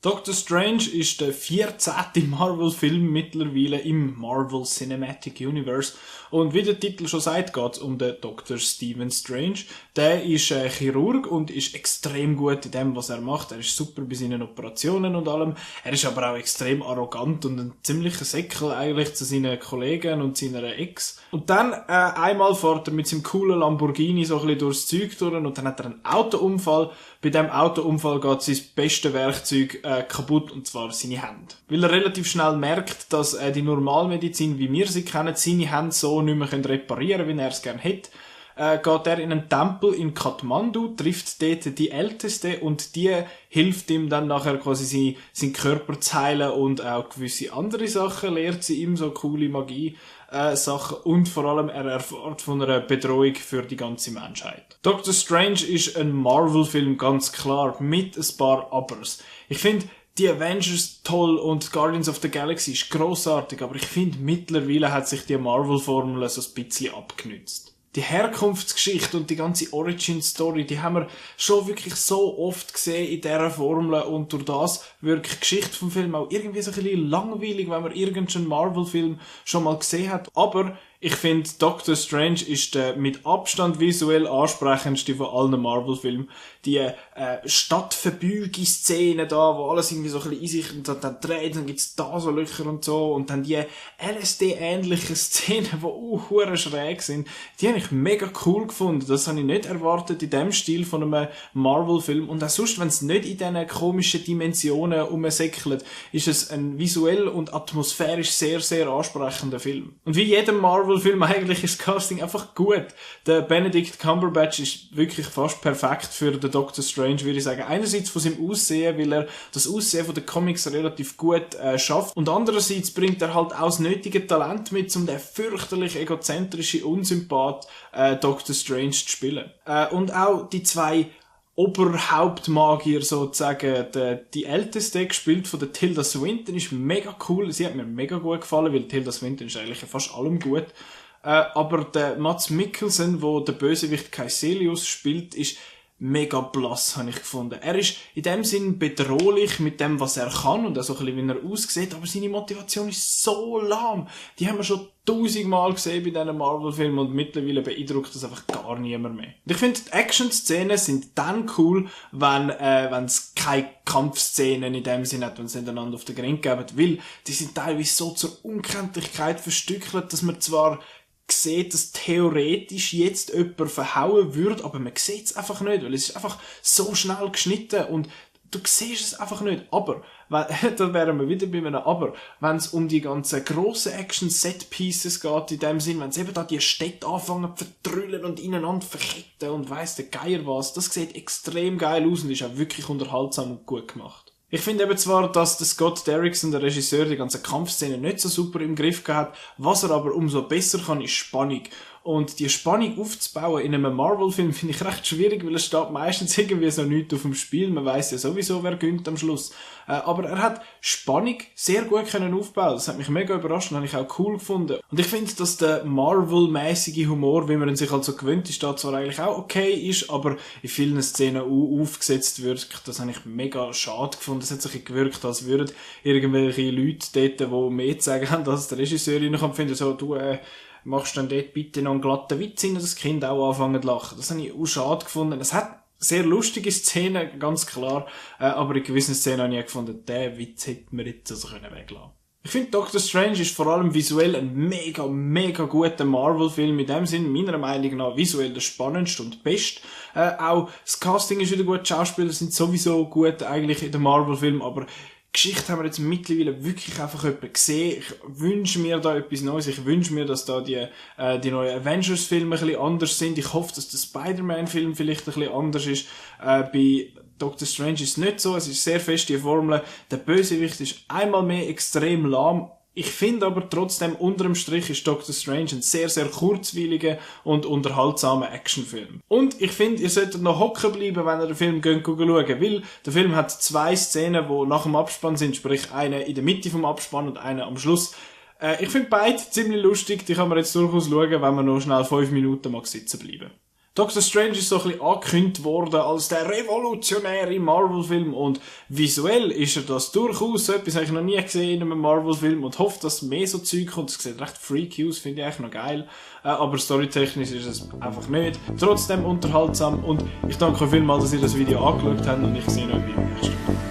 Doctor Strange ist der 14. Marvel-Film mittlerweile im Marvel Cinematic Universe. Und wie der Titel schon sagt, geht es um den Dr. Stephen Strange. Der ist Chirurg und ist extrem gut in dem, was er macht. Er ist super bei seinen Operationen und allem. Er ist aber auch extrem arrogant und ein ziemlicher Säckel eigentlich zu seinen Kollegen und seiner Ex. Und dann einmal fährt er mit seinem coolen Lamborghini so ein bisschen durchs Zeug durch und dann hat er einen Autounfall. Bei dem Autounfall geht sein bestes Werkzeug kaputt, und zwar seine Hände. Weil er relativ schnell merkt, dass die Normalmedizin, wie wir sie kennen, seine Hände so nicht mehr reparieren können, wie er es gerne hätte. Geht er in einen Tempel in Kathmandu, trifft dort die Älteste und die hilft ihm dann nachher quasi seinen Körper zu heilen und auch gewisse andere Sachen, lehrt sie ihm so coole Magie Sachen und vor allem er erfährt von einer Bedrohung für die ganze Menschheit. Doctor Strange ist ein Marvel-Film, ganz klar, mit ein paar Abers. Ich finde die Avengers toll und Guardians of the Galaxy ist grossartig, aber ich finde mittlerweile hat sich die Marvel-Formel so ein bisschen abgenützt. Die Herkunftsgeschichte und die ganze Origin-Story, die haben wir schon wirklich so oft gesehen in dieser Formel und durch das wirkt die Geschichte vom Film auch irgendwie so ein bisschen langweilig, wenn man irgendeinen Marvel-Film schon mal gesehen hat. Aber ich finde, Doctor Strange ist der mit Abstand visuell ansprechendste von allen Marvel-Filmen. Die Stadtverbüge-Szene da, wo alles irgendwie so ein bisschen in sich und dann dreht, dann gibt's da so Löcher und so. Und dann die LSD-ähnlichen Szenen, die hure schräg sind, die habe ich mega cool gefunden. Das habe ich nicht erwartet in dem Stil von einem Marvel-Film. Und auch sonst, wenn es nicht in diesen komischen Dimensionen rumsäckelt, ist es ein visuell und atmosphärisch sehr, sehr ansprechender Film. Und wie jedem Marvel-Film eigentlich ist das Casting einfach gut. Der Benedict Cumberbatch ist wirklich fast perfekt für den Doctor Strange, würde ich sagen. Einerseits von seinem Aussehen, weil er das Aussehen von den Comics relativ gut schafft. Und andererseits bringt er halt auch das nötige Talent mit, um den fürchterlich egozentrische Unsympath Doctor Strange zu spielen. Und auch die zwei Oberhauptmagier sozusagen, die älteste, gespielt von der Tilda Swinton, ist mega cool. Sie hat mir mega gut gefallen, weil Tilda Swinton ist eigentlich fast allem gut. Aber der Mads Mikkelsen, wo der Bösewicht Caecilius spielt, ist mega blass, habe ich gefunden. Er ist in dem Sinn bedrohlich mit dem, was er kann und auch so ein bisschen, wie er aussieht, aber seine Motivation ist so lahm. Die haben wir schon 1000-mal gesehen bei diesen Marvel-Filmen und mittlerweile beeindruckt das einfach gar niemand mehr. Und ich finde, die Action-Szenen sind dann cool, wenn es keine Kampfszenen in dem Sinn hat, wenn sie einander auf den Grind geben, weil die sind teilweise so zur Unkenntlichkeit verstückelt, dass man zwar sieht, dass theoretisch jetzt jemand verhauen würde, aber man sieht es einfach nicht, weil es ist einfach so schnell geschnitten und du siehst es einfach nicht. Aber, da wären wir wieder bei einem Aber, wenn es um die ganzen grossen Action-Set-Pieces geht, in dem Sinn, wenn es eben da die Städte anfangen zu vertrüllen und ineinander verketten und weiss der Geier was, das sieht extrem geil aus und ist auch wirklich unterhaltsam und gut gemacht. Ich finde eben zwar, dass der Scott Derrickson, der Regisseur, die ganze Kampfszene nicht so super im Griff gehabt, was er aber umso besser kann, ist Spannung. Und die Spannung aufzubauen in einem Marvel-Film finde ich recht schwierig, weil es steht meistens irgendwie so nichts auf dem Spiel. Man weiss ja sowieso, wer gönnt am Schluss. Aber er hat Spannung sehr gut können aufbauen. Das hat mich mega überrascht und habe ich auch cool gefunden. Und ich finde, dass der Marvel-mäßige Humor, wie man ihn sich halt so gewöhnt ist, da zwar eigentlich auch okay ist, aber in vielen Szenen aufgesetzt wird. Das habe ich mega schade gefunden. Es hat sich gewirkt, als würden irgendwelche Leute dort, die mehr zu sagen haben, als der Regisseur reinkommt, finden so, du, machst dann dort bitte noch einen glatten Witz hin, dass das Kind auch anfangen zu lachen. Das habe ich auch schade gefunden. Es hat sehr lustige Szenen, ganz klar, aber in gewissen Szenen habe ich gefunden, den Witz hätte man jetzt also weglassen können. Ich finde, Doctor Strange ist vor allem visuell ein mega, mega guter Marvel-Film. In dem Sinn, meiner Meinung nach, visuell der spannendste und beste. Auch das Casting ist wieder gut, die Schauspieler sind sowieso gut eigentlich in den Marvel-Filmen, aber Geschichte haben wir jetzt mittlerweile wirklich einfach jemanden gesehen. Ich wünsche mir da etwas Neues. Ich wünsche mir, dass da die neuen Avengers-Filme ein bisschen anders sind. Ich hoffe, dass der Spider-Man-Film vielleicht ein bisschen anders ist. Bei Doctor Strange ist es nicht so. Es ist sehr fest die Formel. Der Bösewicht ist einmal mehr extrem lahm. Ich finde aber trotzdem, unterm Strich ist Doctor Strange ein sehr, sehr kurzweiliger und unterhaltsamer Actionfilm. Und ich finde, ihr solltet noch hocken bleiben, wenn ihr den Film schauen, weil der Film hat 2 Szenen, die nach dem Abspann sind, sprich eine in der Mitte vom Abspann und eine am Schluss. Ich finde beide ziemlich lustig, die kann man jetzt durchaus schauen, wenn man noch schnell 5 Minuten mag sitzen bleiben. Doctor Strange ist so ein bisschen angekündigt worden als der revolutionäre Marvel-Film und visuell ist er das durchaus. So etwas habe ich noch nie gesehen in einem Marvel-Film und hoffe, dass mehr so Zeug kommt. Es sieht recht freaky aus, finde ich eigentlich noch geil. Aber storytechnisch ist es einfach nicht. Trotzdem unterhaltsam und ich danke euch vielmals, dass ihr das Video angeschaut habt und ich sehe euch beim nächsten Mal.